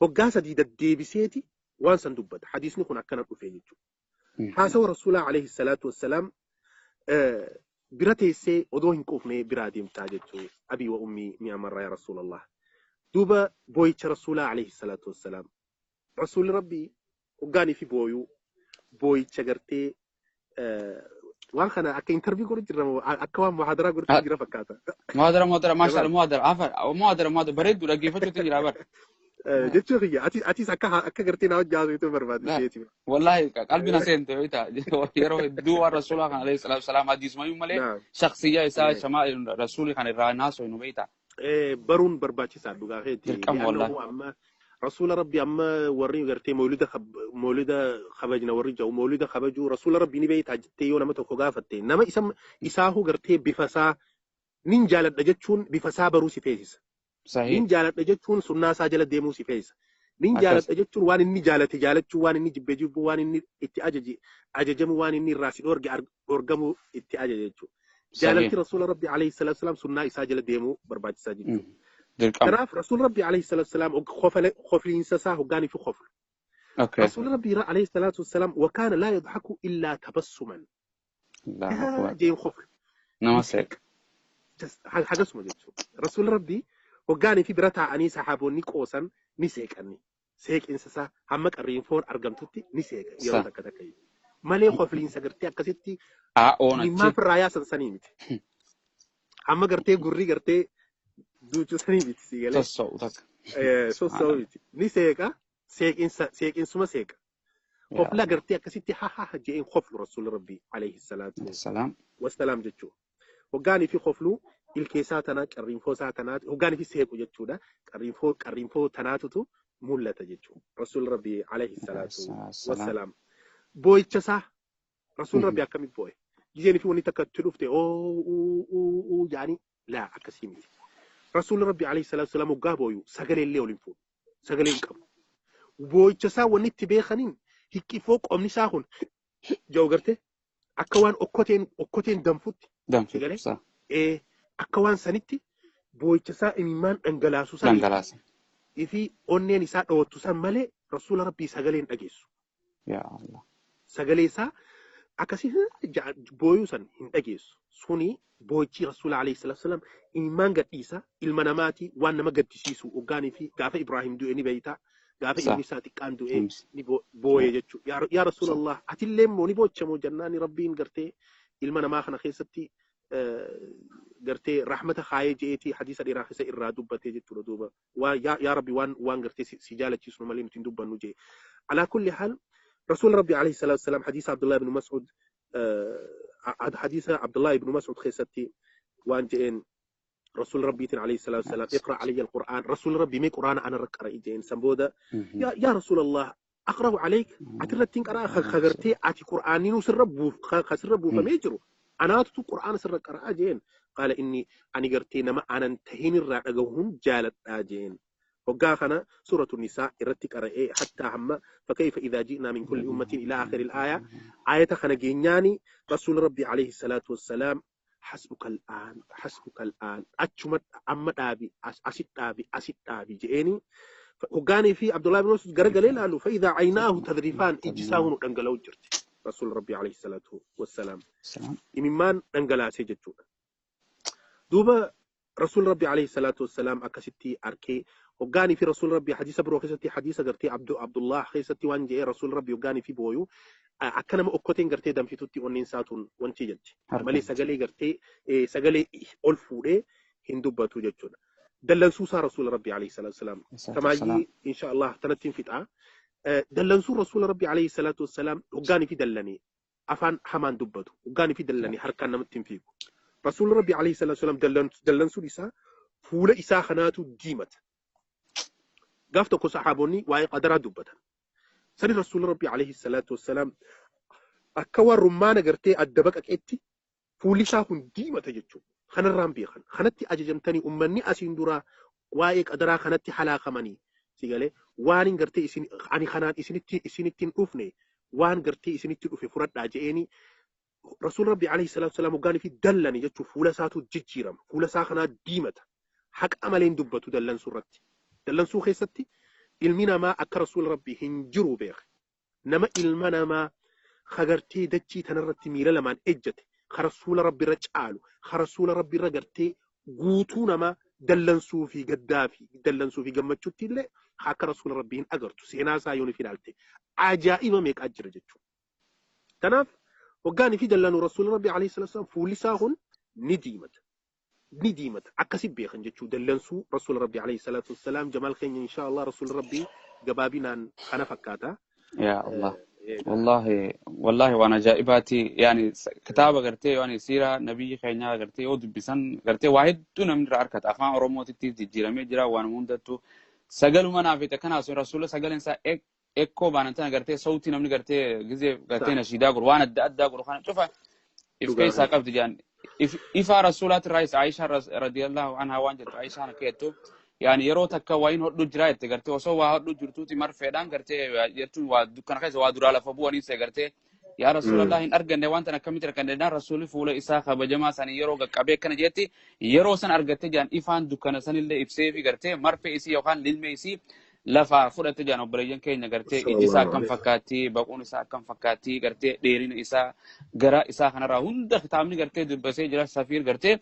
Hoggaa sadii deddeebiseeti waan san dubbata. Hadiisni kun akkana dhufee jechuudha. Haasawa rasuulaa alayhi salaatu wassalaam bira teessee odoo hin quufnee biraa deemtaa jechuudha. Abii wa ummii mi'a marraa yaa rasuulallah. Duuba booyicha rasuulaa alayhi salaatu wassalaam. Rasuulli rabbii hoggaanii fi booyuu booyicha gartee waan kana akka interview godhu jirra akka waan muhaadaraa godhu jira fakkaata. Muhaadara maashaa muhaadara afar muhaadara bareedduu dhaggeeffachuutu jira bara. Jechuu kiyya atis akka gartee naa hojii haasoftuu barbaadde. Wallahi qalbi na seente beektaa yeroo hedduu waan rasuulaa kan alayhi salaatu wasalaam hadiisumayyuu malee shakhsiyyaa isaa shamaa rasuulii kan irraa haasofnu beektaa. Baruun barbaachisaa dhugaa keetti. Dirqama wallahi. رسول ربي أما وري قرتي مولد خبجنا وري جو مولد خبجو رسول ربي نبي تاجتي يوم ما تخوجافتي نما اسم إساهو قرتي بفسا نينجالت نجتشون بفسا بروسي فيس صحيح نينجالت نجتشون سنة ساجلة ديموسي فيس نينجالت نجتشون وان إني جالت جالت وان إني جبجب وان إني اتأجج أججم وان إني راسي أورجمو اتأجج جالت رسول ربي عليه الصلاة والسلام سنة ساجلة ديمو برباج ساجل تراف رسول ربي عليه الصلاة والسلام خفل إنساسه وقاني في خفل. رسول ربي عليه الصلاة والسلام وكان لا يضحك إلا تبسما. لا جاي خفل. نمسك. حاجة اسمه جيتشو. رسول ربي وقاني في برتا أني سحابوني قوسا نسيك أني. سيك إنساسه همك الرينفور أرقمتتي نسيك يلا تكتكي. مالي خفل إنسا قرتي أكستي. ما في الرئاسة سنيمتي. Amma gartee gurri gartee duuchusanii miti si galee. Sossoo'u takka. Sossoo'u miti. Ni seeqa seeqinsuma seeqa. Kofla gartee akkasitti ha ha ha je'een koflu rasuulli rabbii alayhi salaatu wassalaam jechuudha. Hoggaanii fi kofluu ilkeessaa tanaa qarriinfoo isaa tanaa hoggaanii fi seequ jechuudha. Qarriinfoo tanaatutu mul'ata jechuudha. Rasuulli rabbii alayhi salaatu wassalaam. Boo'icha isaa rasuulli rabbii akkamitti boo'e? Gizeen fi wanni takka itti dhufte oo jaanii laa akkasii miti. Rasuulli rabbii alayhi salaatu wassalaam hoggaa booyu sagalee illee ol hin fuudhu. Sagalee hin qabu. Boo'icha isaa wanni itti beekaniin hiqqifoo qomni isaa kun jiru gartee akka waan okkoteen danfutti. Danfitu. Akka waan sanitti boo'icha isaa imimmaan dhangalaasu san. Dhangalaasa. Ifi onneen isaa dhawattu san malee rasuula rabbii sagalee hin dhageessu. Yaa Allah. Sagalee isaa akkasii booyuu san hin dhageessu. Suni boo'ichi rasuula alayhi salaatu wassalaam imimmaan gadhiisa ilma namaati waan nama gaddisiisu hoggaanii fi gaafa Ibraahim du'e ni beeyta. Gaafa ilmi isaa xiqqaan du'e ni booye jechuudha. Yaa Rasuulallah atillee immoo ni boochamoo jennaan rabbiin gartee ilma namaa kana keessatti gartee rahmata kaayee je'eetii hadiisa dheeraa keessa irraa dubbatee jechuudha duuba. Yaa Rabbi waan gartee si jaalachiisu malee nuti hin dubbannu jee. Alaa kulli haal Rasuul Rabbi alayhi salaatu wassalaam hadiisa Abdullah ibn Mas'ud hadiisa Abdullah ibn Mas'ud keessatti waan je'een رسول ربي عليه الصلاة والسلام اقرأ علي القرآن رسول ربي مي قرآن أنا رقرأ إجين سنبودا يا رسول الله أقرأ عليك أترتين قرأ خغرتي أتي قرآنين وسربو خسربو فميجرو أنا أتو قرآن سر قرأ جين قال إني أنا قرتي نما أنا انتهين الرأقهم جالت أجين وقاخنا سورة النساء إرتك قرأ حتى هم فكيف إذا جئنا من كل أمة إلى آخر الآية آية خنجينياني رسول ربي عليه الصلاة والسلام حسبك الآن حسبك الآن أتشمت أمت أبي أسد أبي أسد أبي جئني وقاني في عبد الله بن مسعود قرق ليلة فإذا عيناه تذرفان إجساهن أنقلوا جرت رسول ربي عليه الصلاة والسلام إممان أنقلا سجدتونا دوبا رسول ربي عليه الصلاة والسلام أكستي أركي وقاني في رسول ربي حديث برو خيستي حديث قرتي عبد الله خيستي وان جئ رسول ربي وقاني في بويو akka nama okkoteen gartee danfitutti onneen saatuun wanti jetti. Malee sagalee gartee sagalee ol fuudhee hin dubbatu jechuudha. Dallansuusaa rasuula rabbii alayhi salaatu wassalaam. Tamaayyii insha Allah tanatti hin fixaa. Dallansuun rasuula rabbii alayhi salaatu wassalaam hoggaanii fi dallanii afaan hamaan dubbatu. Hoggaanii fi dallanii harkaan namatti hin fiigu. Rasuula rabbii alayhi salaatu wassalaam dallansuun isaa fuula isaa kanaatu diimata. Gaaf tokko saxaabonni waa'ee qadaraa dubbatan. Sani rasuula rabbii alayhi salaatu wassalaam akka waan rummaana gartee adda baqaqeetti fuulli isaa kun diimata jechuudha. Kanarraan beekan. Kanatti ajajamtanii uummanni asiin duraa waa'ee qadaraa kanatti halaakamanii si galee waan hin gartee isin ani kanaan isinitti hin dhufne waan gartee isinitti dhufe fudhadhaa je'eeni rasuula rabbii alayhi salaatu wassalaam hoggaanii fi dallani jechuun fuula isaatu jijjiirama. Fuula isaa kanaa diimata. Haqa malee hin dubbatu dallansuu irratti. Dallansuu keessatti ilmi namaa akka rasuula rabbii hin jiru beeke. Nama ilma namaa hagartee dachii tanarratti miila lamaan ejjate ka rasuula rabbi irra caalu ka rasuula rabbi irra gartee guutuu namaa dallansuu fi gaddaa fi dallansuu fi gammachuutti illee akka rasuula rabbii hin agartu seenaa isaa yoon ilaalte ajaa'iba meeqaa jira jechuudha. Kanaaf hoggaanii fi dallanuu rasuula rabbii alayhi salaatu wassalaam fuulli isaa kun ni diimata. Ni diimata akkasi beekan jechuudha dallansuu rasuula rabbii alayhi salaatu wassalaam jamaal keenya insha Allah rasuula rabbii gabaabinaan kana fakkaata. Yaa Allah. والله وانا جائباتي يعني كتابة قرتي يعني سيرة نبي خينا قرتي او دبسن قرتي واحد دون من رأركت أفان أروموتي تجيرمي جرا وانا مندتو سجلوا منا في تكنا رسول الله سجل إنسان إكو بانتنا قرتي صوتي نمني قرتي جزء قرتي نشيدا قر وانا أدى قر خان شوفها إف كيس عقبت جان إف رسولات الرئيس عائشة رضي الله عنها وانجت عائشة أنا كيتو يعني yeroo takka wayin hodhu jira jette gartee osoo waa hodhu jirtuuti marfeedhaan gartee jechuun waa dukkana keessa waa duraa lafa bu'anii see gartee yaa rasuulallah hin arganne waan tan akkamitti arganne dhaan rasuulli fuula isaa kabajamaa sanii yeroo qaqqabee akkana jetti yeroo san argatte jaan ifaan dukkana sanillee ibsee fi gartee marfee isii yookaan lilmee isii lafa fudhatte jaan obboleeyyan keenya gartee iji isaa akkam fakkaatti baquun isaa akkam fakkaatti gartee dheerina isaa gara isaa kanarraa hunda kitaabni gartee dubbasee jira safiir gartee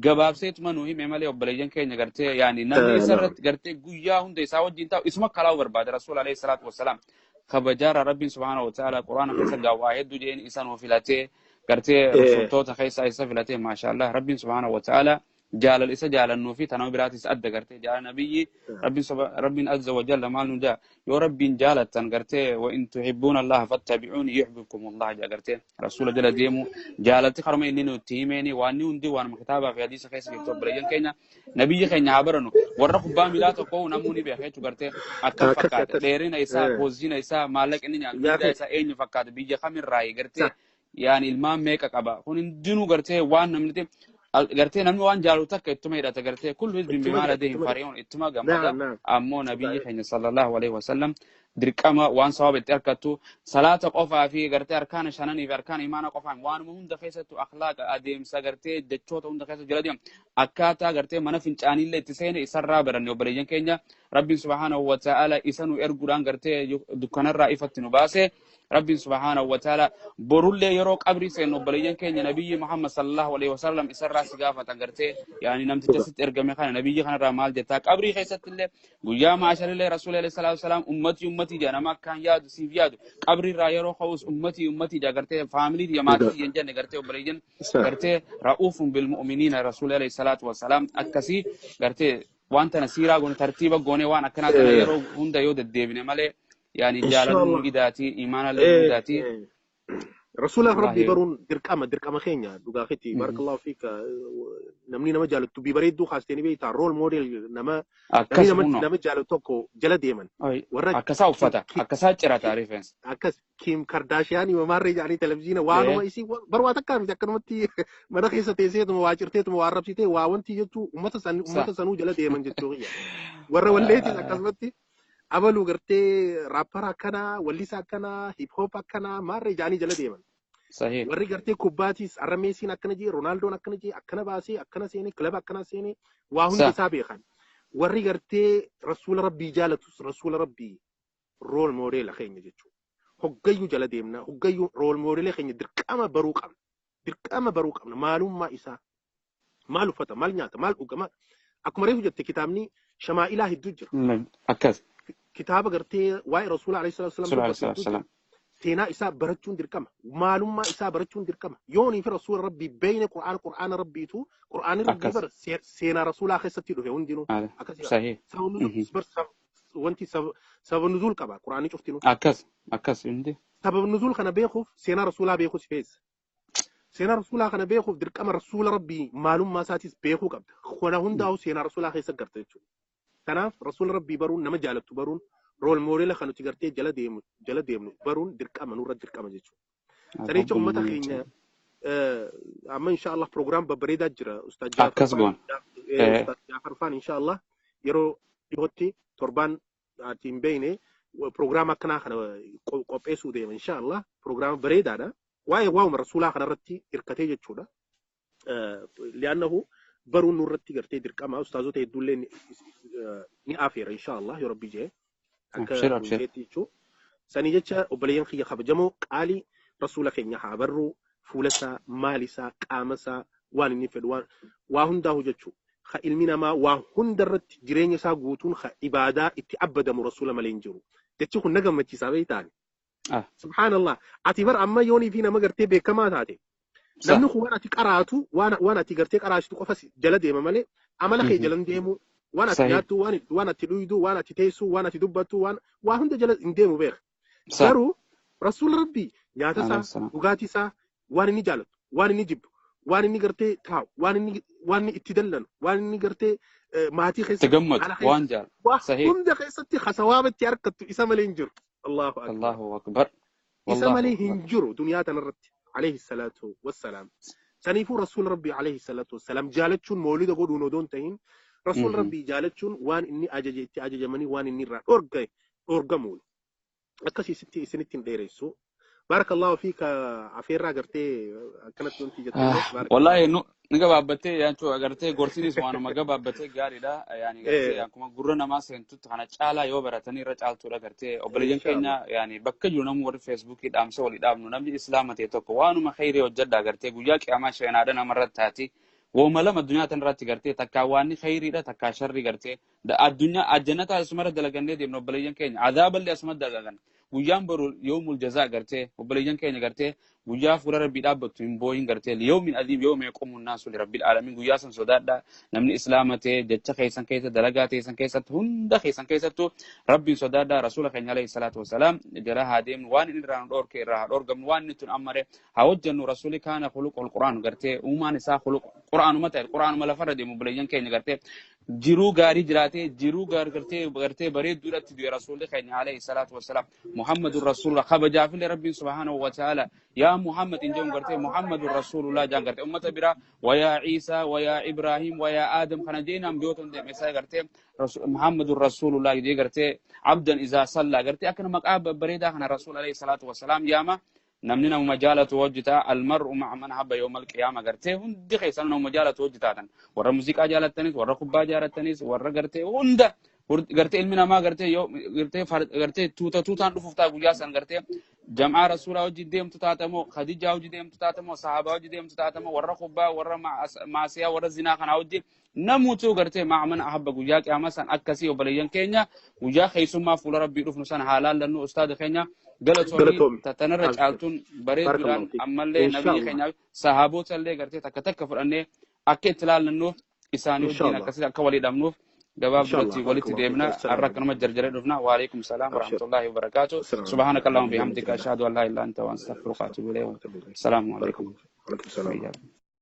gabaabseetuma nu hime malee obboleeyyan keenya gartee yaani namni isarratti gartee guyyaa hunda isaa wajjin taa'u isuma kalaa'u barbaada rasuul alayhi salaatu wassalaam kabajaara rabbiin subhaanahu wa ta'ala quraana keessa gaawwaa hedduu jeen isa nuu filatee gartee rusultoota keessa isa filatee maashaallah rabbiin subhaanahu wa ta'ala Jaalal isa jaalannuu fi tanama biraatis adda gartee jaalala nabiyyi rabbiin rabbiin azza wa jalla maal nu jaa yoo rabbiin jaalattan gartee wa in tuhibbuuna allaha fattabi'uuni yuhbibkum allah jaa gartee rasuula jala deemu jaalalti karuma inni nutti himeeni waan inni hundi waanuma kitaabaa fi hadiisa keessa jirtu. Obboleeyyan keenya, nabiyyi keenya haa baranu. Warra kubbaa miilaa tokko namuu ni beeka jechuu gartee akkam fakkaata, dheerina isaa, poozishina isaa, maallaqa inni nyaatu, miidaa isaa, eenyu fakkaata, biyya kamirraayi gartee, yaani ilmaan meeqa qaba, kun hundinuu gartee waan namni gartee namni waan jaalatu takka ittuma hidhata gartee kullu hizbin bimaa ladayhim farihun ittuma gammada. Ammoo nabiyyi keenya sallallahu alaihi wasallam dirqama waan sababa itti harkattu salaata qofaa fi gartee arkaana shananii fi arkaana imaana qofaan waanuma hunda keessattu akhlaaqa, adeemsa gartee jechoota hunda keessa jala deemu, akkaataa gartee mana fincaaniillee itti seene isarraa baranne. Obboleeyyan keenya, rabbiin subhaanahu wa ta'ala isa nu erguudhaan gartee dukkanarraa ifatti nu baase. Rabbiin subhaanahu wa ta'ala borullee yeroo qabrii seennu, obboleeyyan keenya, nabiyyi Muhammad sallallahu alaihi wasallam isarraa si gaafatan gartee, yaani namticha sitti ergame kana, nabiyyi kanarraa maal jettaa? Qabrii keessatti illee, guyyaa maasharillee, rasuula alayhi salaatu wasalaam ummatii ummatii jedha. Nama akkaan yaadu, siif yaadu, qabriirraa yeroo ka'us ummatii ummatii jedha gartee, faamilii tiyya, maatii tiyya hin jenne gartee. Obboleeyyan gartee ra'uufun bilmu'miniina rasuula alayhi salaatu wasalaam akkasii gartee waan tana siiraa goone, tartiiba goone, waan akkanaa tana yeroo hunda yoo deddeebine malee yaani jaalaluu nu idaatii, imaanallee nu idaatii. Rasuula Rabbii baruun dirqama, dirqama keenya dhugaa keetti. Barakallahu fiik. Namni nama jaalatu dubbii bareedduu kaastee beektaa, role model nama namni nama jaalatu tokko jala deeman. Warra akkasaa uffata, akkasaa cirata rifeensa. Akkas Kim Kardashian maarree jedhanii televizyiina waanuma isii bar waa takkaa miti, akkanumatti mana keessa teesseetuma waa cirteetuma waa arrabsitee waa wanti jechuu ummata sanuu jala deeman jechuu kiyya. Warra walleetis akkasumatti abaluu gartee rapper akkanaa, wallisaa akkanaa, hip hop akkanaa maarree jedhanii jala deeman. Warri gartee kubbaatis arra Meesiin akkana jee, Roonaaldoon akkana jee, akkana baasee, akkana seenee, kilaba akkana seenee, waa hunda isaa beekan. Warri gartee rasuula Rabbii jaalatus rasuula Rabbii role model keenya jechuudha. Hoggayyuu jala deemna, hoggayyuu role model keenya dirqama baruu qabna. Dirqama baruu qabna maalummaa isaa. Maal uffata, maal nyaata, maal dhuga, maal akkuma reefu jette kitaabni shamaa'ilaa hedduu jira. Akkas. Kitaaba gartee waa'ee rasuula alayhi salaatu wasalaam dubbatu hedduu jira. Seenaa isaa barachuun dirqama. Maalummaa isaa barachuun dirqama. Yoonii fi rasuula Rabbii beeyne Qur'aana, Qur'aana Rabbiitu, Qur'aanni Rabbii bar seenaa rasuulaa keessatti dhufe hundinuu. Akkasii. Wanti sababa nuzuul qaba Qur'aanni cuftinuu. Akkas akkas hundi. Sababa nuzuul kana beekuuf seenaa rasuulaa beekuus feessa. Seenaa rasuulaa kana beekuuf dirqama rasuula Rabbii maalummaa isaatis beekuu qabda. Kana hundaa'u seenaa rasuulaa keessa garta jechuudha. Kanaaf rasuula Rabbii baruun, nama jaalattu baruun, role model kan nuti gartee jala deemnu baruun dirqama nurra dirqama jechuudha. Sanicha uummata keenya amma insha Allah program babbareedaa jira. Ustaaz Jaafar Jaafar Faan insha Allah yeroo dhiyootti torbaan ati hin beekne program akkanaa kana qopheessuu deema insha Allah. Program bareedaadha. Waa'ee waa'uma rasuulaa kanarratti hirkatee jechuudha. Li'annahu baruun nurratti gartee dirqama, ustaazota hedduullee ni afeera insha Allah yoo Rabbi jee. Akka jechuudha. Sanii jecha obboleeyyan kiyya kabajamoo qaalii, rasuula keenya haa barruu, fuula isaa, maal isaa, qaama isaa, waan inni fedhu, waan waa hundaa'u jechuudha. Ha ilmi namaa waa hundarratti jireenya isaa guutuun ha ibaadaa itti abbadamu rasuula malee hin jiru. Jechi kun na gammachiisaa beektaani. Subhaanallah. Ati bar amma yoonii fi nama gartee beekamaa taate. Namni kun waan ati qaraatu, waan ati gartee qaraasitu qofa jala deema malee amala kee jala hin deemu. Waan ati nyaattu, waan ati dhuydu, waan ati teessu, waan ati dubbattu, waan waa hunda jala hin deemu beeka. Garuu rasuula Rabbii nyaata isaa, dhugaatii isaa, waan inni jaalatu, waan inni jibbu, waan inni gartee taa'u, waan inni itti dallanu, waan inni gartee maatii keessa gammadu, waan jaalatu hunda keessatti hasawaaba itti harkattu isa malee hin jiru. Allahu akbar. Allahu akbar. Isa malee hin jiru duniyaa tanarratti. Alayhi salaatu wassalaam. Saniifuu rasuula Rabbii alayhi salaatu wassalaam jaalachuun moolida godhuun odoo hin ta'in, rasuula Rabbii jaalachuun waan inni ajaje itti ajajamanii waan inni irraa dhorgame dhorgamuun. Akkasii sitti isinitti hin dheeressu. Barakallahu fiika, afeerraa gartee akkanatti wanti jettee. Wallahi nu ni gabaabbattee yaachuu agartee, gorsinis waanuma gabaabbattee gaariidha. Yaani gartee akkuma gurra namaa seentutti kana caalaa yoo baratanii irra caaltuudha gartee. Obboleeyyan keenya, yaani bakka jiru namni warri Feesbuukii dhaamsa walii dhaabnu, namni islaama ta'e tokko waanuma khayrii hojjedha gartee, guyyaa qiyaamaa sheenaadha namarratti taati. Wooma lama addunyaa tanarratti gartee, takkaa waan khayriidha, takkaa sharri gartee. Addunyaa ajjannata asumarra dalagannee deemna obboleeyyan keenya, adaaballee asuma dalagan. Guyyaan boru yoomul jazaa gartee obboleeyyan keenya gartee. Guyyaa fuula Rabbii dhaabbattu hin booyin gartee liyawmin aziim yawma yaqumu nnaasu lirabbil aalamiin. Guyyaa san sodaadha. Namni Islaama ta'e jecha keessan keessa, dalagaa teessan keessatti, hunda keessan keessattuu Rabbiin sodaadha. Rasuula keenya alayhi salaatu wasalaam jala haa deemnu, waan inni irraa nu dhoorke irraa haa dhoorgamnu, waan inni tun ammare haa hojjennu. Rasuuli kaana khuluqul Qur'aan, gartee uumaan isaa khuluq Qur'aanuma ta'e, Qur'aanuma lafarra deemu. Buleeyyan keenya gartee jiruu gaarii jiraatee, jiruu gartee bareedduudhatti du'e Rasuulli keenya alayhi salaatu wasalaam. Muhammadun Rasuulullah kabajaafillee Rabbiin subhaanahu wa ta'ala yaa Muhammad hin jedhu, gartee Muhammadun Rasuulullah jaan. Gartee ummata biraa wayaa Ciisaa, wayaa Ibraahim, wayaa Aadam kana jeenaan biyyoota hunda isaa gartee Muhammadun Rasuulullah jedhee, gartee abdan izaa sallaa, gartee akkana maqaa babbareedaa kana Rasuul alayhi salaatu wasalaam yaama. Namni namuma jaalatu hojjeta. Almar'u ma'a man habba yawmal qiyaama. Gartee hundi keessan namuma jaalatu hojjetaatan, warra muuziqaa jaalattanis, warra kubbaa jaalattanis, warra gartee hunda gartee ilmi namaa gartee yoo gartee gartee tuuta tuutaan dhufuuf ta'a guyyaa san. Gartee jam'aa Rasuulaa hojii deemtu taatamoo, Khadijaa hojii deemtu taatamoo, sahaabaa hojii deemtu taatamoo, warra kubbaa, warra maasiyaa, warra zinaa kanaa hojii, namuutu gartee ma'a man ahabba guyyaa qiyaamaa san. Akkasii obboleeyyan keenya, guyyaa keessummaa fuula Rabbii dhufnu sana haa laallannu. Ustaada keenya, galatoomii. Galatoomi. Tanarra Abshir. caaltuun bareeduudhaan Barakallahu fiik. ammallee nabiyyi Inshallah. keenya sahaabota illee gartee takka takka fudhannee akka itti laallannuuf isaanii wajjin Inshallah. akkasii akka walii dhabnuuf gabaabduratti Inshallah. walitti Barakallahu fiik. deemna. Har'a Assalamu akkanuma jarjaree dhufna. Waalaikum salaam Abshir. warahmatullahi wabarakaatu. Assalamu Subhaanaka alaikum. Allahumma bihamdika, ashhadu an laa ilaaha illa anta wa astaghfiruka wa atuubu ilayk. Assalaamu alaikum. Barakallahu fiik. Waalaikum salaam.